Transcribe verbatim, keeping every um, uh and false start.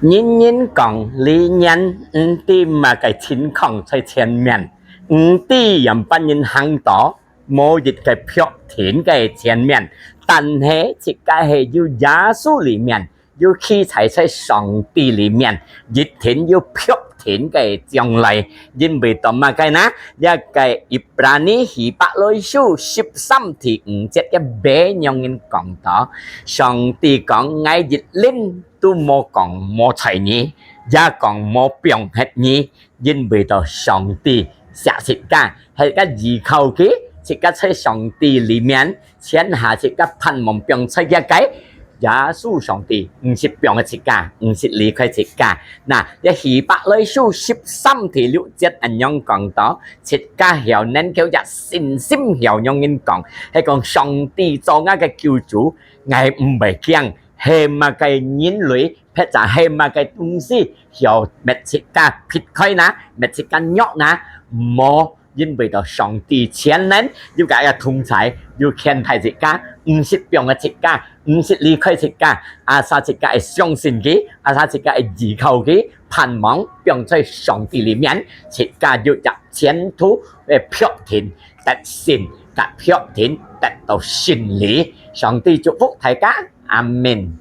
人人講理念，毋知麼个情況在前面，毋知仰般人行到，無一个確定个前面。但係自家係有耶穌裡面，有企在在上帝裡面，一定有確定个將來。因為到麼个呢？這个Ibrani希伯來書十三第五節个尾仰般講到，上帝講：「𠊎一輪都無講無睬你，也講無放忒你。」因為到上帝惜自家，係个依靠佢，自家在上帝裡面，全下自家盼望放在佢个。耶穌上帝毋識放忒自家，毋識離開自家。那，這希伯來書十三第六節恁樣講到，自家曉能夠這信心曉仰般講，係講上帝做𠊎个救主，𠊎毋會驚，係麼个人類，或者係麼个東西，曉搣自家撇開呢，搣自家弱呢，無，因為到上帝全能，有佢个同在，有牽帶自家，毋識放忒自家，毋識離開自家。Asal自家會相信佢，asal自家會依靠佢，盼望放在上帝裡面，自家有隻前途个確定，得勝，得確定，得到勝利。上帝祝福大家，阿們。